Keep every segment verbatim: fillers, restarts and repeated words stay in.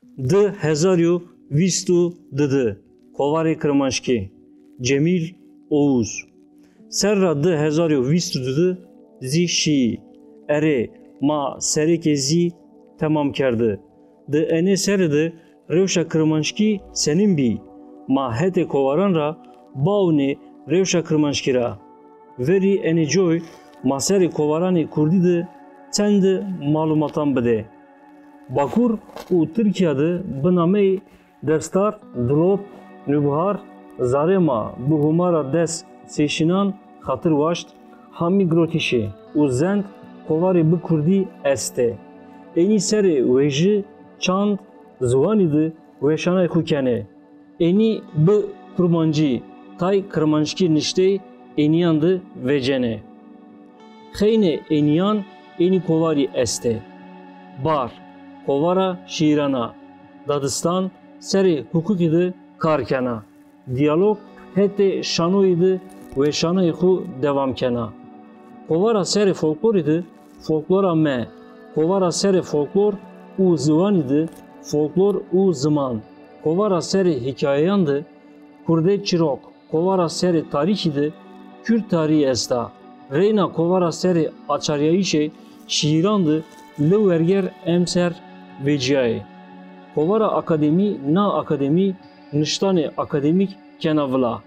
Di hezar û vîst û didi, Kovarê Kirmanckî, Cemîl Oğuz. Serra di hezar û vîst û didi zî şî. Erê, ma serêkê zî temam kerdi. Di enê serê de rewşa Kirmanckî senin bî. Ma hetê kovaran ra bawnê rewşa Kirmanckî ra. Verî enê coy ma serê kovaranê kurdî de çend malûmatan bide. Bakur û Tirkiya de bi nameyê Destar, Dilop, Nûbihar, Zarema bi hûmara des sêşinan xatir waşt, Hamî Grotîşê û Zend kovarê bi kurdî este. Enî serê wêji, çand, ziwanî de weşanay xu kene. Enî bi kurmancî, tay kirmanckî niştey enîyan de vecene. Xeynê enîyan enî kovarî este. Bar, kovara şîîrana. Dadistan serê huqûqî de kar kena. Diyalog hetê şanoyî de weşanayê xu dewam kena. Kovara serê folklorî de folklora me, kovara serê folklor û ziwanî de folklor û ziman, kovara serê hîkayeyan de kurdê çîrok, kovara serê tarîxî de kürd tarîxî esta. Reyna kovara serê açaryayîşê şîîran de li werger emser veciyayê. Kovara akademî na akademî niştanê akademîk kena vila.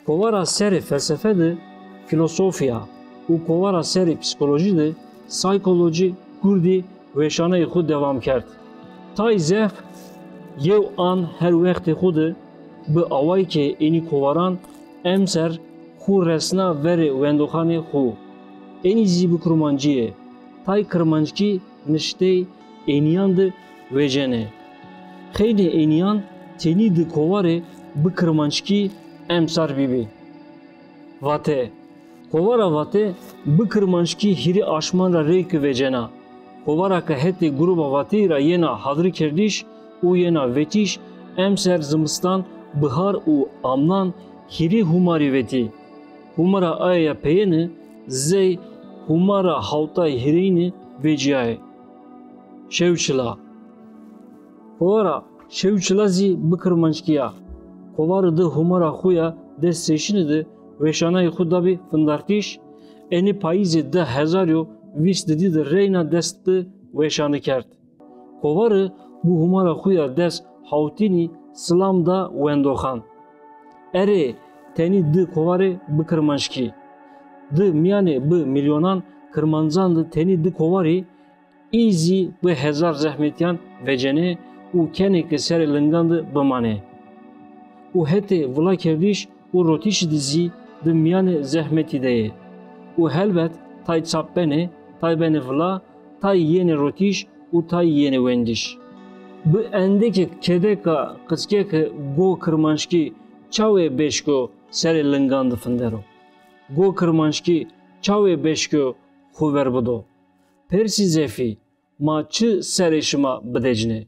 Kovara serê felsefe de filosofiya û kovara serê psîkolojî de saykolojî kurdî weşanayê xu dewam kerd. Tay zehf yew an her wextê xu de bi awayî ke enî kovaran emser xu resna verê wendoxanê xu. Enî zî bi kurmancî ye. Tay kirmanckî niştey enîyan de vecene. Xeynê enîyan tenî di kovarê bi kirmanckî emsar bîbî. Vate. Kovara Vate bi kirmanckî hîrî aşman ra reyki vecena. Kovara ke hetê grûba Vateyî ra yena hadrîkerdiş û yena vetîş emser zimistan, bihar û amnan hîrî hûmarî vetî. Hûmara aye ya peyêne zey hûmara hawtay hîrêyîne veciyayê. Şewçila. Kovara Şewçila zî bi kirmanckî ya. Kovare di hûmara xu ya des sêşinî de weşanayê xu dabî findartîş, enê payîzê di hezar û vîst didî de reyna dest bi weşanî kerd. Kovare bi hûmara xu ya des hawtînî silam da wendoxan. Erê, tenî di kovarê bi kirmanckî. Di mîyanê bi milyonan kirmancan de tenî di kovarî, î zî bi hezar zehmetîyan vecene û kenê ke serê lingan de bimane. Û hetê vilakerdiş û rotîşî de zî di mîyanê zehmetî de yê. Û helbet tay çap benê, tay benê vila, tay yenê rotîş û tay yenê wendiş. Bi endekê kedeka qickeke go kirmanckî çawê beşko serê lingan de findero? Go kirmanckî çawê beşko xu ver bido? Persî zefî, ma çi serê şima bidecnê?